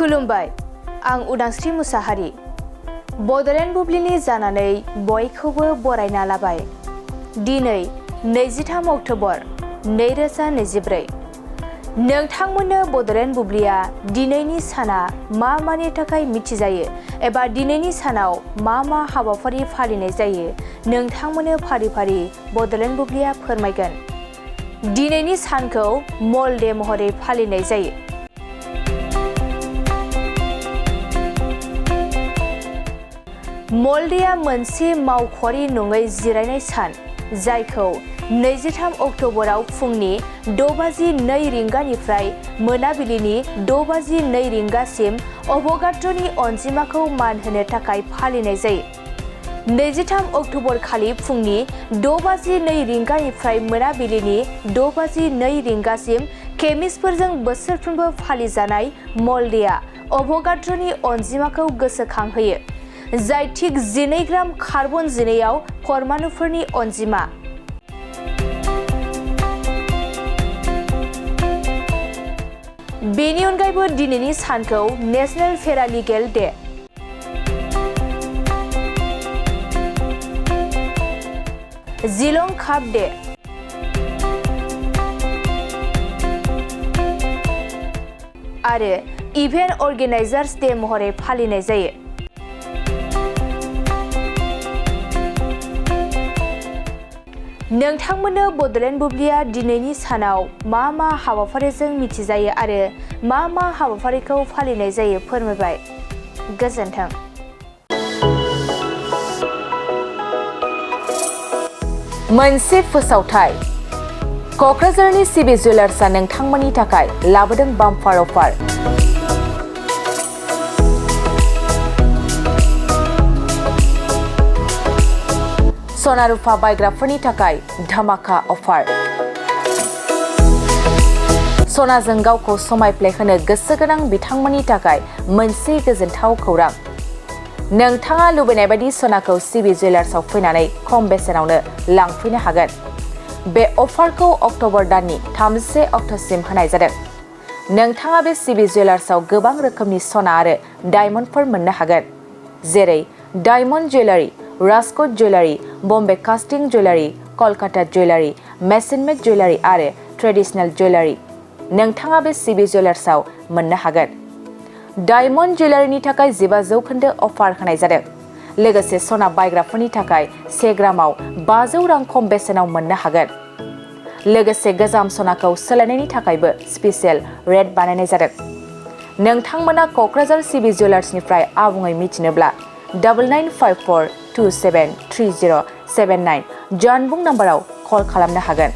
खुलुमबाय आं उदांस्रि मुसाहारि बड'लेण्ड बुब्लिनि जानानै बयखौबो बरायना लाबाय। दिनै 23 अक्ट'बर 2024 नोंथांमोननो बड'लेण्ड बुब्लिया दिनैनि साना मा मानि थाखाय मिथिजायो एबा दिनैनि सानाव मा हाबाफारि फालिनाय जायो नोंथांमोननो फारि फारि बड'लेण्ड बुब्लिया फोरमायगोन। दिनैनि सानखौ मल डे महरै फालिनाय जायो। मल डेआ मोनसे मावख'आरि नङै जिरायनाय सान जायखौ 23 अक्ट'बराव फुंनि 6:02 रिंगानिफ्राय मोनाबिलिनि 6:02 रिंगासिम अभ'गाद्र'नि अनजिमाखौ मान होनो थाखाय फालिनाय जायो। 23 अक्ट'बर खालि फुंनि 6:02 रिंगानिफ्राय मोनाबिलिनि 6:02 रिंगासिम केमिस्टफोरजों बोसोरफ्रोमबो फालिजानाय मल डेआ अभ'गाद्र'नि अनजिमाखौ गोसोखांहोयो, जाय थिक 12 ग्राम कार्बन 12आव परमाणुफोरनि अनजिमा। बेनि अनगायैबो दिनैनि सानखौ नेशनेल पेरालिगेल डे, जिलं काप डे आरो इभेन्ट अर्गेनाइजार्स डे महरै फालिनाय जायो। नोंथांमोननो बड'लेण्ड बुब्लिया दिनैनि सानाव मा हाबाफारिजों मिथिजायो आरो मा हाबाफारिखौ फालिनाय जायो फोरमायबाय। गोजोन्थों। मोनसे फोसावथाय क'क्राझारनि सिबि जुवेलार्सआ नोंथांमोननि थाखाय लाबोदों बाम्पार अफार। सना रुफा बायग्राफोरनि थाखाय धामाका अफार। सनाजों गावखौ समायफ्लेहोनो गोसो गोनां बिथांमोननि थाखाय मोनसे गोजोनथाव खौरां। नोंथाङा लुबैनाय बायदि सनाखौ सिबि जुवेलार्सआव फैनानै खम बेसेनावनो लांफैनो हागोन। बे अफारखौ अक्ट'बर दाननि 31 अक्ट'सिम होनाय जादों। नोंथाङा बे सिबि जुवेलार्सआव गोबां रोखोमनि सना आरो डायमन्डफोर मोननो हागोन, जेरै diamond jewellery, Rajkot jewellery, Bombay कास्टिं जुवेलारि, कलकाता जुवेलारि, मेसिन मेड जुवेलारि आरो ट्रेडिशनेल जुवेलारि नोंथाङा बे सिबि जुवेलार्सआव मोननो हागोन। डायमन्ड जुवेलारिनि थाखाय 15% अफार होनाय जादों। लोगोसे सना बायग्राफोरनि थाखाय 1 ग्रामाव 500 रां खम बेसेनाव मोननो हागोन। लोगोसे गोजाम सनाखौ सोलायनायनि थाखायबो स्पेसियेल रेट बानायनाय जादों। नोंथांमोना क'क्राझार सिबि जुवेलार्सनिफ्राय आबुङै मिथिनोब्ला 9954273079 जानबुं नाम्बाराव कल खालामनो हागोन।